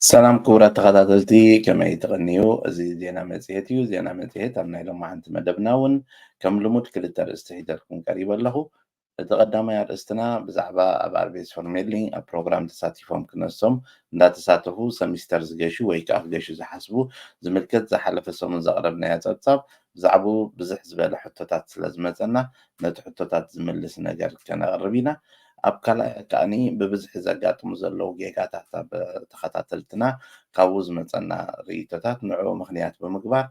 ሰላም ክቡራት ተኸታተልቲ፣ ከመይ ትቕንዩ? እዚ ዜና መጽሔት እዩ። ዜና መጽሔት ኣብ ናይ ሎማዓንቲ መደብና እውን ከም ልሙድ ክልተ ኣርእስቲ ሒዘልኩም ቀሪበ ኣለኹ። እቲ ቀዳማይ ኣርእስትና ብዛዕባ ኣብ ኣርቤስ ፎርሜሊ ኣብ ፕሮግራም ተሳቲፎም ክነሶም እንዳተሳተፉ ሰሚስተር ዝገሹ ወይ ከዓ ክገሹ ዝሓስቡ ዝምልከት ዝሓለፈ ሰሙን ዘቕረብናዮ ጸብጻብ ብዛዕባኡ ብዝሕ ዝበለ ሕቶታት ስለ ዝመጸና ነቲ ሕቶታት ዝምልስ ነገር ከነቕርብ ኢና። ኣብ ካልኣይ ከኣኒ ብብዝሒ ዘጋጥሙ ዘለዉ ጌጋታት ኣብ ተኸታተልትና ካብኡ ዝመጸና ርእይቶታት ንዕኡ ምኽንያት ብምግባር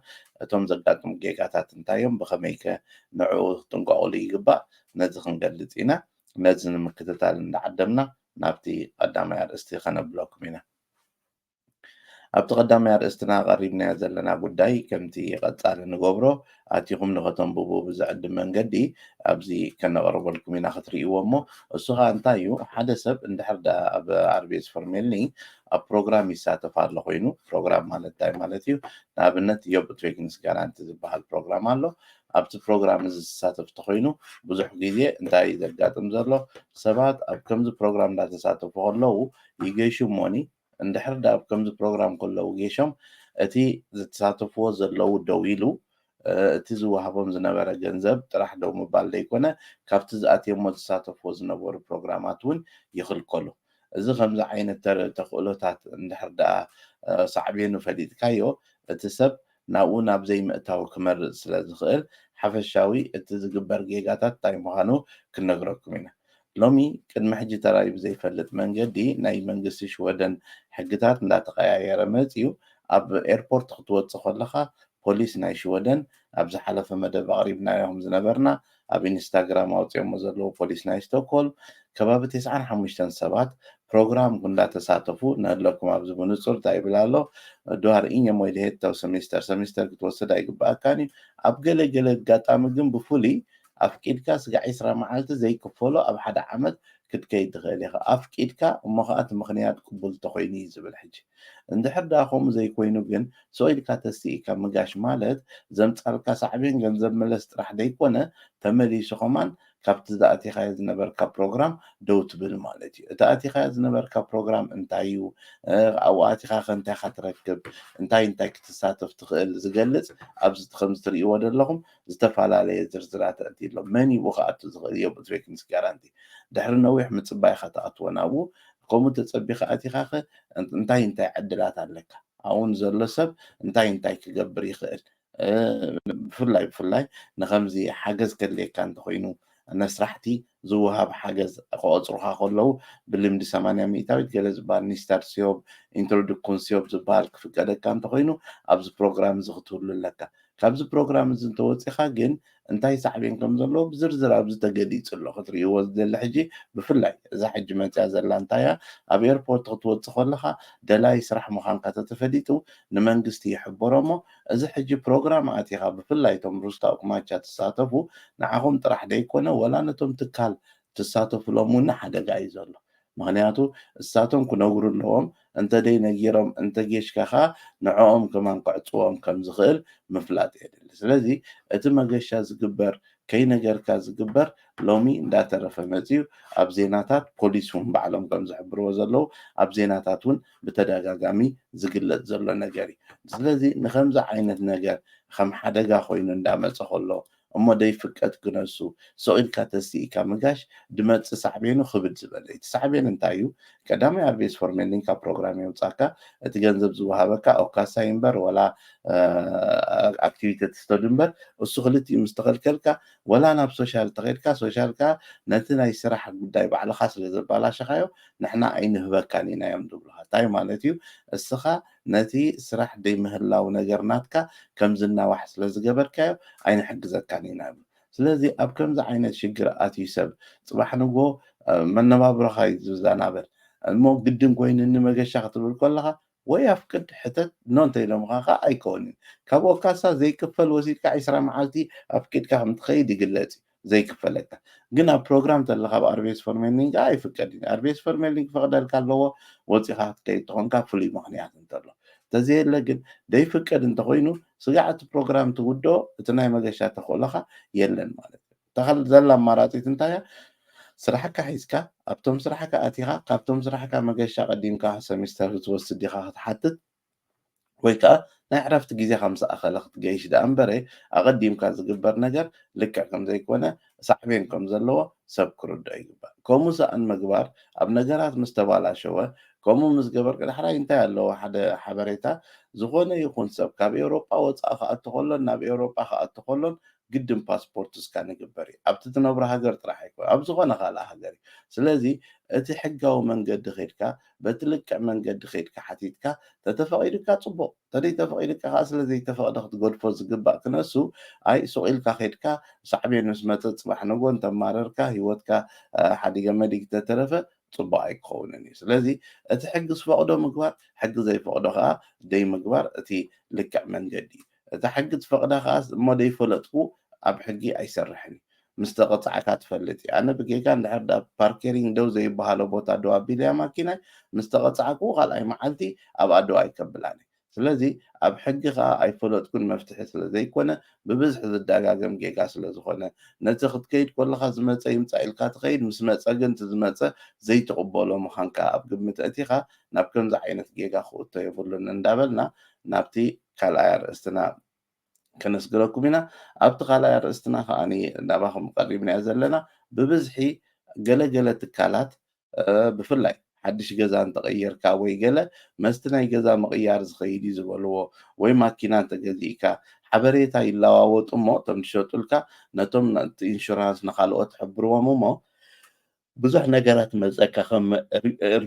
እቶም ዘጋጥሙ ጌጋታት እንታይ እዮም፣ ብኸመይ ከ ንዕኡ ክጥንቀቑሉ ይግባእ፣ ነዚ ክንገልጽ ኢና። ነዚ ንምክትታል እንዳዓደምና ናብቲ ቀዳማይ ኣርእስቲ ከነብለኩም ኢና። ኣብቲ ቀዳማይ ኣርእስትና ቀሪብናዮ ዘለና ጉዳይ ከምቲ ቀጻሊ ንገብሮ ኣቲኹም ንኸተንብቡ ብዝዕድም መንገዲ ኣብዚ ከነቕርበልኩም ኢና ክትርእይዎ እሞ እሱ ኸዓ እንታይ እዩ? ሓደ ሰብ እንድሕር ደኣ ኣብ ኣርቤስ ፎርሜሊ ኣብ ፕሮግራም ይሳተፍ ኣሎ ኮይኑ ፕሮግራም ማለት እንታይ ማለት እዩ? ንኣብነት ዮብ ትሬክንስ ጋራንቲ ዝበሃል ፕሮግራም ኣሎ። ኣብቲ ፕሮግራም እዚ ዝሳተፍ ተኮይኑ ብዙሕ ግዜ እንታይ እዩ ዘጋጥም ዘሎ? ሰባት ኣብ ከምዚ ፕሮግራም እንዳተሳተፉ ከለዉ ይገሹ እሞኒ እንድሕር ደኣ ኣብ ከምዚ ፕሮግራም ከለዉ ጌሾም እቲ ዝተሳተፍዎ ዘለዉ ደው ኢሉ እቲ ዝወሃቦም ዝነበረ ገንዘብ ጥራሕ ደው ምባል ዘይኮነ ካብቲ ዝኣትየሞ ዝሳተፍዎ ዝነበሩ ፕሮግራማት እውን ይኽልከሉ። እዚ ከምዚ ዓይነት ተኽእሎታት እንድሕር ደኣ ሳዕቤኑ ፈሊጥካዮ እቲ ሰብ ናብኡ ናብ ዘይምእታው ክመርጽ ስለ ዝኽእል ሓፈሻዊ እቲ ዝግበር ጌጋታት እንታይ ምዃኑ ክንነግረኩም ኢና። ሎሚ ቅድሚ ሕጂ ተራእዩ ብዘይፈልጥ መንገዲ ናይ መንግስቲ ሽወደን ሕግታት እንዳተቐያየረ መጺኡ ኣብ ኤርፖርት ክትወጽእ ከለኻ ፖሊስ ናይ ሽወደን ኣብ ዝሓለፈ መደብ ኣቕሪብናዮ ከም ዝነበርና ኣብ ኢንስታግራም ኣውፂኦሞ ዘለዉ ፖሊስ ናይ ስቶክሆልም ከባቢ ተስዓን ሓሙሽተን ሰባት ፕሮግራም እንዳተሳተፉ ንህለኩም ኣብዚ ብንፁር እንታይ ይብል ኣሎ? Du har ingen möjlighet att ta semester, semester ክትወስድ ኣይግባኣካን እዩ። ኣብ ገለ ገለ ኣጋጣሚ ግን ብፍሉይ ኣፍቂድካ ስጋዕ ዒስራ መዓልቲ ዘይክፈሎ ኣብ ሓደ ዓመት ክትከይድ ትኽእል ኢኻ ኣፍቂድካ እሞ ከዓ እቲ ምኽንያት ቅቡል ተኮይኑ እዩ ዝብል ሕጂ እንድሕር ደኣ ከምኡ ዘይኮይኑ ግን ስቕ ኢልካ ተስኢካ ምጋሽ ማለት ዘምፃልካ ሳዕቤን ገንዘብ ምለስ ጥራሕ ዘይኮነ ተመሊሱ ከማን ካብቲ ዝኣቲኻዮ ዝነበርካ ፕሮግራም ደው ትብል ማለት እዩ እቲ ኣቲኻዮ ዝነበርካ ፕሮግራም እንታይ እዩ ኣብኡ ኣቲኻ ከ እንታይ ኢኻ ትረክብ እንታይ እንታይ ክትሳተፍ ትኽእል ዝገልፅ ኣብዚ ከምዚ ትርእይዎ ዘለኹም ዝተፈላለየ ዝርዝራት ኣእትዩ ኣሎ መን እዩ ክኣቱ ዝኽእል ዮብ ትሬክንስ ጋራንቲ ድሕሪ ነዊሕ ምፅባይ ኢኻ ትኣትዎ ናብኡ ከምኡ ተፀቢኻ ኣቲኻ ከ እንታይ እንታይ ዕድላት ኣለካ ኣብኡ ዘሎ ሰብ እንታይ እንታይ ክገብር ይኽእል ብፍላይ ብፍላይ ንከምዚ ሓገዝ ከድልየካ እንተኮይኑ ነስራሕቲ ዝወሃብ ሓገዝ ክቆፅሩካ ከለዉ ብልምዲ ሰማንያ ሚእታዊት ገለ ዝበሃል ኒስታር ሲዮብ ኢንትሮዱኩን ሲዮብ ዝበሃል ክፍቀደካ እንተኮይኑ ኣብዚ ፕሮግራም እዚ ክትህሉ ኣለካ ካብዚ ፕሮግራም እዚ እንተወፂኻ ግን እንታይ ሳዕቤን ከም ዘለዎ ብዝርዝር ኣብዚ ተገሊፁ ኣሎ ክትርእይዎ ዝደሊ ሕጂ ብፍላይ እዛ ሕጂ መፅያ ዘላ እንታይ እያ ኣብ ኤርፖርት ክትወፅእ ከለካ ደላይ ስራሕ ምዃንካ ተተፈሊጡ ንመንግስቲ ይሕበሮ እሞ እዚ ሕጂ ፕሮግራም ኣቲኻ ብፍላይ እቶም ሩስታ ኡክማቻ ትሳተፉ ንዓኹም ጥራሕ ደይኮነ ወላ ነቶም ትካል ትሳተፉሎም እውን ሓደጋ እዩ ዘሎ ምክንያቱ እሳቶም ክነግሩ ኣለዎም እንተ ደይ ነጊሮም እንተ ጌሽካ ከዓ ንዕኦም ከማን ክዕፅዎም ከም ዝኽእል ምፍላጥ የድሊ ስለዚ እቲ መገሻ ዝግበር ከይነገርካ ዝግበር ሎሚ እንዳተረፈ መፅዩ ኣብ ዜናታት ፖሊስ እውን ባዕሎም ከም ዝሕብርዎ ዘለዉ ኣብ ዜናታት እውን ብተደጋጋሚ ዝግለፅ ዘሎ ነገር እዩ ስለዚ ንከምዚ ዓይነት ነገር ከም ሓደጋ ኮይኑ እንዳመፀ ከሎ እሞ ደይፍቀድ ክነሱ ስቕ ኢልካ ተስኢካ ምጋሽ ድመፅእ ሳዕቤኑ ክብድ ዝበለ እዩ እቲ ሳዕቤን እንታይ እዩ ቀዳማይ ኣርቤስ ፎርሜሊን ካብ ፕሮግራም የውፃካ እቲ ገንዘብ ዝወሃበካ ኦካሳ እምበር ወላ ኣክቲቪቲ ትስተዱ እምበር እሱ ክልቲኡ ምስ ተኸልከልካ ወላ ናብ ሶሻል ተኸድካ ሶሻል ከ ነቲ ናይ ስራሕ ጉዳይ ባዕልኻ ስለ ዘባላሸኻዮ ንሕና ኣይንህበካን ኢና እዮም ዝብሉኻ እንታይ ማለት እዩ እስኻ ነቲ ስራሕ ደይምህላው ነገር ናትካ ከም ዝናዋሕ ስለ ዝገበርካዮ ኣይንሕግዘካን ኢና ይብሉ ስለዚ ኣብ ከምዚ ዓይነት ሽግር ኣትዩ ሰብ ፅባሕ ንጎ መነባብሮኻ እዩ ዝዛናበል እሞ ግድን ኮይኑ ንመገሻ ክትብል ከለኻ ወይ ኣፍቅድ ሕተት ኖ እንተኢሎምኻ ከዓ ኣይከውን እዩ ካብ ኦካሳ ዘይክፈል ወሲድካ ዒስራ መዓልቲ ኣፍቂድካ ከም ትኸይድ ይግለፅ እዩ ዘይክፈለካ ግን ኣብ ፕሮግራም ተለካ ኣብ ኣርቤስ ፎርሜሊንግ ኣይፍቀድ እዩ ኣርቤስ ፎርሜሊንግ ክፈቅደልካ ኣለዎ ወፂኻ ክትከይድ ተኾንካ ፍሉይ ምክንያት እንተሎ እንተዘየለ ግን ደይፍቀድ እንተኮይኑ ስጋዕ እቲ ፕሮግራም ትውዶ እቲ ናይ መገሻ ተኽእሎካ የለን ማለት እዩ ተኸል ዘላ ኣማራፂት እንታይ እያ ስራሕካ ሒዝካ ኣብቶም ስራሕካ ኣቲኻ ካብቶም ስራሕካ መገሻ ቀዲምካ ሰሚስተር ክትወስድ ዲኻ ክትሓትት ወይ ከዓ ናይ ዕረፍቲ ግዜኻ ምስ ኣኸለ ክትገይሽ ደኣ እምበረ ኣቐዲምካ ዝግበር ነገር ልክዕ ከም ዘይኮነ ሳዕቤን ከም ዘለዎ ሰብ ክርድኦ ይግባእ። ከምኡ ሰኣን ምግባር ኣብ ነገራት ምስ ተባላሸወ ከምኡ ምስ ገበርካ ዳሕራይ እንታይ ኣለዎ ሓደ ሓበሬታ ዝኾነ ይኹን ሰብ ካብ ኤውሮጳ ወፃኢ ክኣቱ ከሎን ናብ ኤውሮጳ ክኣቱ ከሎን ግድን ፓስፖርት እስካ ንግበር እዩ ኣብቲ ትነብሮ ሃገር ጥራሕ ኣይኮነ ኣብ ዝኾነ ካልእ ሃገር እዩ። ስለዚ እቲ ሕጋዊ መንገዲ ከድካ በቲ ልክዕ መንገዲ ከድካ ሓቲትካ ተተፈቒዱካ ፅቡቕ ተደይ ተፈቒዱካ ከዓ ስለ ዘይተፈቕደ ክትገድፎ ዝግባእ ክነሱ ኣይ ሱቕ ኢልካ ከድካ ሳዕቤን ምስ መፀ ፅባሕ ንጎ እንተማረርካ ህይወትካ ሓዲገ መዲግ ተተረፈ ፅቡቕ ኣይክኸውንን እዩ። ስለዚ እቲ ሕጊ ዝፈቕዶ ምግባር ሕጊ ዘይፈቕዶ ከዓ ደይ ምግባር እቲ ልክዕ መንገዲ እዩ። እታ ሕጊ ትፈቕዳ ከዓ እሞ ደይፈለጥኩ ኣብ ሕጊ ኣይሰርሕን እዩ። ምስ ተቐፃዕካ ትፈልጥ እዩ። ኣነ ብጌጋ እንድሕር ዳ ፓርኬሪንግ ደው ዘይበሃሎ ቦታ ደው ኣቢለያ ማኪናይ ምስ ተቐፃዕኩ ካልኣይ መዓልቲ ኣብ ኣደው ኣይከብላን እየ። ስለዚ ኣብ ሕጊ ከዓ ኣይፈለጥኩን መፍትሒ ስለ ዘይኮነ ብብዝሒ ዝደጋገም ጌጋ ስለ ዝኾነ ነቲ ክትከይድ ከለኻ ዝመፀ ይምፃእ ኢልካ ትኸይድ ምስ መፀ ግን እቲ ዝመፀ ዘይትቕበሎ ምዃንካ ኣብ ግምት ኣእቲኻ ናብ ከምዚ ዓይነት ጌጋ ክእቶ የብሉን እንዳበልና ናብቲ ካልኣይ ኣርእስትና ከነስግረኩም ኢና። ኣብቲ ካልኣይ ኣርእስትና ከዓ ናባኹም ቀሪብናዮ ዘለና ብብዝሒ ገለገለ ትካላት ብፍላይ ሓድሽ ገዛ እንተቐየርካ ወይ ገለ መስቲ ናይ ገዛ ምቕያር ዝኸይድ እዩ ዝበልዎ ወይ ማኪና እንተገዚእካ ሓበሬታ ይለዋወጡ እሞ እቶም ዝሸጡልካ ነቶም ኢንሹራንስ ንካልኦት ሕብርዎም እሞ ብዙሕ ነገራት መፀካ ከም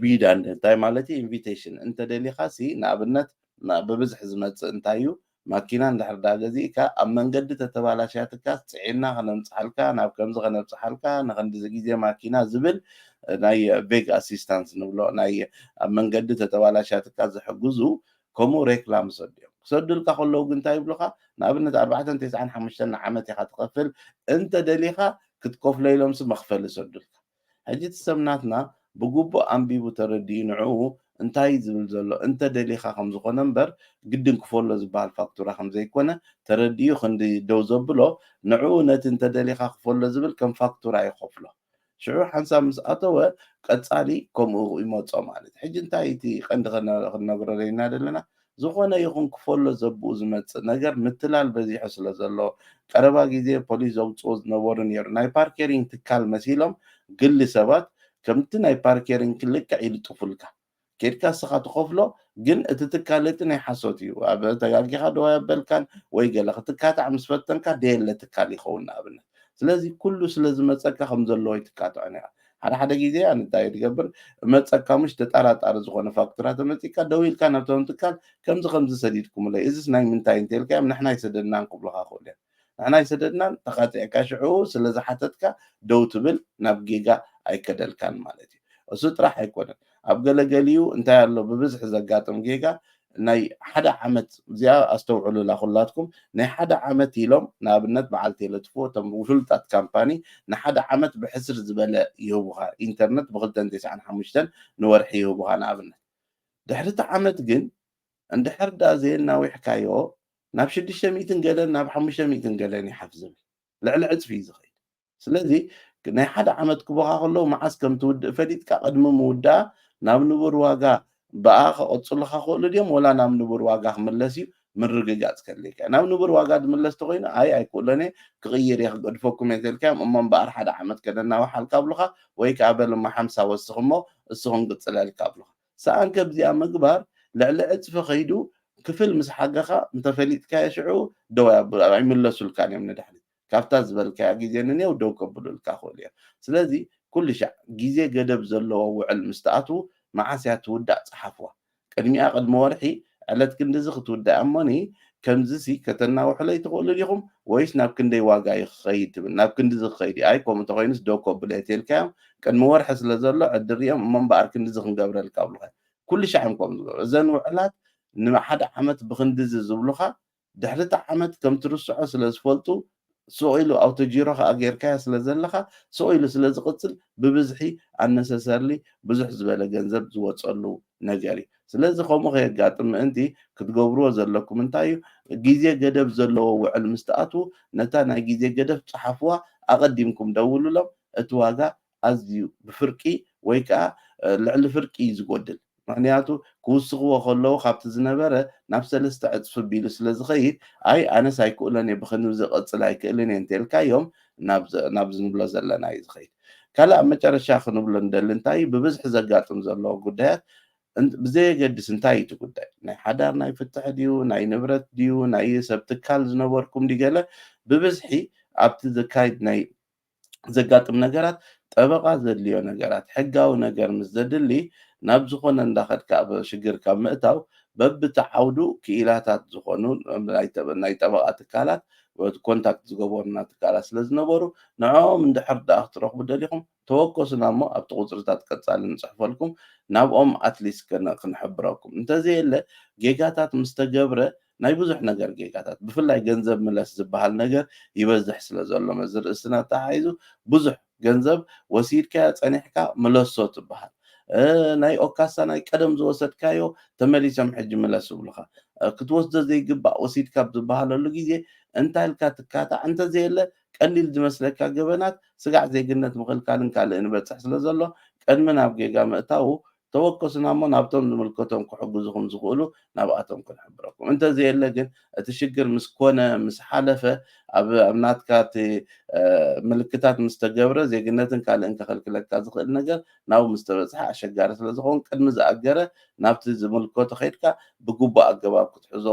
ሪዳንድ እንታይ ማለት እዩ ኢንቪቴሽን እንተደሊካ ሲ ንኣብነት ብብዝሒ ዝመፅእ እንታይ እዩ ማኪና እንድሕር ዳ ገዚእካ ኣብ መንገዲ ተተባላሽያትካ ፅዒና ከነምፅሓልካ ናብ ከምዚ ከነብፅሓልካ ንክንድዚ ግዜ ማኪና ዝብል ናይ ቬግ ኣሲስታንስ ንብሎ ናይ ኣብ መንገዲ ተተባላሽያትካ ዝሕግዙ ከምኡ ሬክላም ሰዱ እዮም ክሰዱልካ ከለዉ ግን እንታይ ይብሉካ ንኣብነት ኣርባዕተን ተስዓን ሓሙሽተን ንዓመት ኢካ ትኸፍል እንተ ደሊካ ክትከፍሎ ኢሎምሲ መክፈሊ ሰዱልካ ሕጂ እቲ ሰብ ናትና ብግቡእ ኣንቢቡ ተረዲኡ ንዕኡ እንታይ ዝብል ዘሎ እንተ ደሊኻ ከም ዝኾነ እምበር ግድን ክፈሎ ዝበሃል ፋክቱራ ከም ዘይኮነ ተረዲኡ ክንዲ ደው ዘብሎ ንዕኡ ነቲ እንተ ደሊኻ ክፈሎ ዝብል ከም ፋክቱራ ይኸፍሎ ሽዑ ሓንሳብ ምስ ኣተወ ቀጻሊ ከምኡ ይመጾ ማለት ሕጂ እንታይ እቲ ቀንዲ ክነግሮ ደይና ዘለና ዝኾነ ይኹን ክፈሎ ዘብኡ ዝመጽእ ነገር ምትላል በዚሑ ስለ ዘሎ ቀረባ ግዜ ፖሊስ ዘውፅኦ ዝነበሩ ነይሩ ናይ ፓርኬሪንግ ትካል መሲሎም ግሊ ሰባት ከምቲ ናይ ፓርኬሪንግ ክልክዕ ይልጥፉልካ ኬድካ እስኻ ትኸፍሎ ግን እቲ ትካል እቲ ናይ ሓሶት እዩ ኣብ ተጋጊኻ ደዋ የበልካን ወይ ገለ ክትካታዕ ምስ ፈተንካ ደየለ ትካል ይኸውን ንኣብነት ስለዚ ኩሉ ስለ ዝመፀካ ከም ዘለዎ ይትካትዖን ኢኻ ሓደ ሓደ ግዜ ኣነ እንታይ እዩ ትገብር መፀካ ምሽ ተጣራጣሪ ዝኾነ ፋክቱራ ተመፂካ ደው ኢልካ ናብቶም ትካል ከምዚ ከምዚ ሰዲድኩምለይ እዚስ ናይ ምንታይ እንተልካዮም ንሕና ኣይሰደድናን ክብሉካ ክእሉ እዮም ንሕና ኣይሰደድናን ተቃፂዕካ ሽዑ ስለ ዝሓተትካ ደው ትብል ናብ ጌጋ ኣይከደልካን ማለት እዩ እሱ ጥራሕ ኣይኮነን ኣብ ገለገሊኡ እንታይ ኣሎ ብብዝሒ ዘጋጥም ጌጋ ናይ ሓደ ዓመት እዚኣ ኣስተውዕሉላ ኩላትኩም ናይ ሓደ ዓመት ኢሎም ንኣብነት በዓል ቴለትፎ እቶም ፍሉጣት ካምፓኒ ንሓደ ዓመት ብሕስር ዝበለ ይህቡኻ ኢንተርነት ብክልተን ተስዓን ሓሙሽተን ንወርሒ ይህቡኻ ንኣብነት ድሕሪ እቲ ዓመት ግን እንድሕር ዳ ዘየናዊሕካዮ ናብ ሽዱሽተ ሚእትን ገለን ናብ ሓሙሽተ ሚእትን ገለን ይሓፍ ዝብል ልዕሊ ዕፅፊ እዩ ዝኸይድ ስለዚ ናይ ሓደ ዓመት ክቦኻ ከለዉ መዓስ ከም ትውድእ ፈሊጥካ ቅድሚ ምውዳኣ ናብ ንቡር ዋጋ ብኣ ከቐፅሉኻ ክእሉ ድዮም ወላ ናብ ንቡር ዋጋ ክምለስ እዩ ምርግጋፅ ከድልየካ ናብ ንቡር ዋጋ ዝምለስ ተኮይኑ ኣይ ኣይክእሎን እየ ክቕይር እየ ክገድፈኩም እየ ተልካዮም እሞ እምበኣር ሓደ ዓመት ከደናውሓልካ ብሉኻ ወይ ከዓ በልማ ሓምሳ ወስኽ እሞ እሱ ክንቅፅለልካ ብሉኻ ሰኣን ከብዚኣ ምግባር ልዕሊ ዕፅፊ ከይዱ ክፍል ምስ ሓገኻ እንተፈሊጥካዮ ሽዑ ደው ኣይምለሱልካን እዮም ንድሕሪት ካብታ ዝበልካያ ግዜ ንኔው ደው ከብሉልካ ክእሉ እዮም ስለዚ ኩሉ ሻዕ ግዜ ገደብ ዘለዎ ውዕል ምስ ትኣትዉ መዓስ እያ ትውዳእ ፀሓፍዋ ቅድሚኣ ቅድሚ ወርሒ ዕለት ክንድዚ ክትውዳእ እሞኒ ከምዚሲ ከተናውሕለይ ትኽእሉ ዲኹም ወይስ ናብ ክንደይ ዋጋ እዩ ክኸይድ ትብል ናብ ክንድዚ ክኸይድ እዩ ኣይ ከምኡ እንተኮይኑስ ደው ከብሎ የትልካዮም ቅድሚ ወርሒ ስለ ዘሎ ዕድር እዮም እሞ እምበኣር ክንድዚ ክንገብረልካ ብሉካ ኩሉ ሻዕ እዮም ከምኡ ዝገብሩ እዘን ውዕላት ንሓደ ዓመት ብክንድዚ ዝብሉካ ድሕሪ እቲ ዓመት ከም ትርስዖ ስለ ዝፈልጡ ስቕ ኢሉ ኣውቶጂሮ ከዓ ጌርካዮ ስለ ዘለኻ ስቕ ኢሉ ስለ ዝቕፅል ብብዝሒ ኣነሰሰርሊ ብዙሕ ዝበለ ገንዘብ ዝወፀሉ ነገር እዩ ስለዚ ከምኡ ከየጋጥም ምእንቲ ክትገብርዎ ዘለኩም እንታይ እዩ ግዜ ገደብ ዘለዎ ውዕል ምስ ትኣትዉ ነታ ናይ ግዜ ገደብ ፀሓፍዋ ኣቐዲምኩም ደውሉሎም እቲ ዋጋ ኣዝዩ ብፍርቂ ወይ ከዓ ልዕሊ ፍርቂ እዩ ዝጎድል። ምክንያቱ ክውስኽዎ ከለዉ ካብቲ ዝነበረ ናብ ሰለስተ ዕፅፊ ቢሉ ስለ ዝኸይድ፣ ኣይ ኣነስ ኣይክእሎን እየ፣ ብክንዚ ዝቐፅል ኣይክእልን እየ እንተልካዮም ናብ ዝንብሎ ዘለና እዩ ዝኸይድ። ካልእ ኣብ መጨረሻ ክንብሎ እንደሊ እንታይ እዩ፣ ብብዝሒ ዘጋጥም ዘለዎ ጉዳያት ብዘየገድስ እንታይ እዩ እቲ ጉዳይ፣ ናይ ሓዳር ናይ ፍትሕ ድዩ፣ ናይ ንብረት ድዩ፣ ናይ ሰብ ትካል ዝነበርኩም ድዩ፣ ገለ ብብዝሒ ኣብቲ ዘካይድ ናይ ዘጋጥም ነገራት ጠበቓ ዘድልዮ ነገራት፣ ሕጋዊ ነገር ምስ ዘድሊ ናብ ዝኾነ እንዳኸድካ ኣብ ሽግር ካብ ምእታው በብቲ ዓውዱ ክኢላታት ዝኾኑ ናይ ጠበ-፣ ናይ ጠበቓ ትካላት ኮንታክት ዝገበሩና ትካላት ስለ ዝነበሩ ንዕኦም እንድሕር ደኣ ክትረኽቡ ደሊኹም ተወከሱና እሞ ኣብቲ ቁፅርታት ቀፃሊ ንፅሕፈልኩም ናብኦም ኣትሊስት ክንሕብረኩም። እንተዘየለ ጌጋታት ምስ ተገብረ ናይ ብዙሕ ነገር ጌጋታት ብፍላይ ገንዘብ ምለስ ዝበሃል ነገር ይበዝሕ ስለ ዘሎ መዚ ርእስና ተሓሒዙ ብዙሕ ገንዘብ ወሲድካዮ ጸኒሕካ ምለሶ ትበሃል። ናይ ኦካሳ ናይ ቀደም ዝወሰድካዮ ተመሊሶም ሕጂ ምለስ ይብሉኻ። ክትወስዶ ዘይግባእ ወሲድካ ኣብ ዝበሃለሉ ግዜ እንታይ ኢልካ ትካታዕ እንተዘየለ ቀሊል ዝመስለካ ገበናት ስጋዕ ዜግነት ምኽልካልን ካልእን ይበጽሕ ስለ ዘሎ ቅድሚ ናብ ጌጋ ምእታዉ ተወከሱና እሞ ናብቶም ዝምልከቶም ክሕግዙኹም ዝኽእሉ ናብኣቶም ክንሕብረኩም። እንተዘየለ ግን እቲ ሽግር ምስ ኮነ ምስ ሓለፈ ኣብ ኣብ ናትካ እቲ ምልክታት ምስ ተገብረ ዜግነትን ካልእን ከኸልክለካ ዝኽእል ነገር ናብኡ ምስ ተበጽሐ ኣሸጋሪ ስለ ዝኸውን ቅድሚ ዝኣገረ ናብቲ ዝምልከቶ ከይድካ ብግቡእ ኣገባብ ክትሕዞ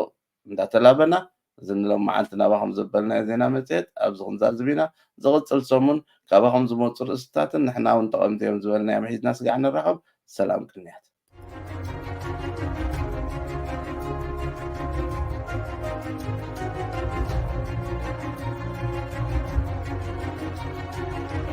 እንዳተላበና እዚ ንሎም መዓልቲ ናባኹም ዘበልናዮ ዜና መጽሔት ኣብዚ ክንዛዝም ኢና። ዝቕጽል ሰሙን ካባኹም ዝመጹ ርእስታትን ንሕና እውን ጠቐምቲ እዮም ዝበልናዮም ሒዝና ስጋዕ ንራኸብ። ሰላም ቅንያት።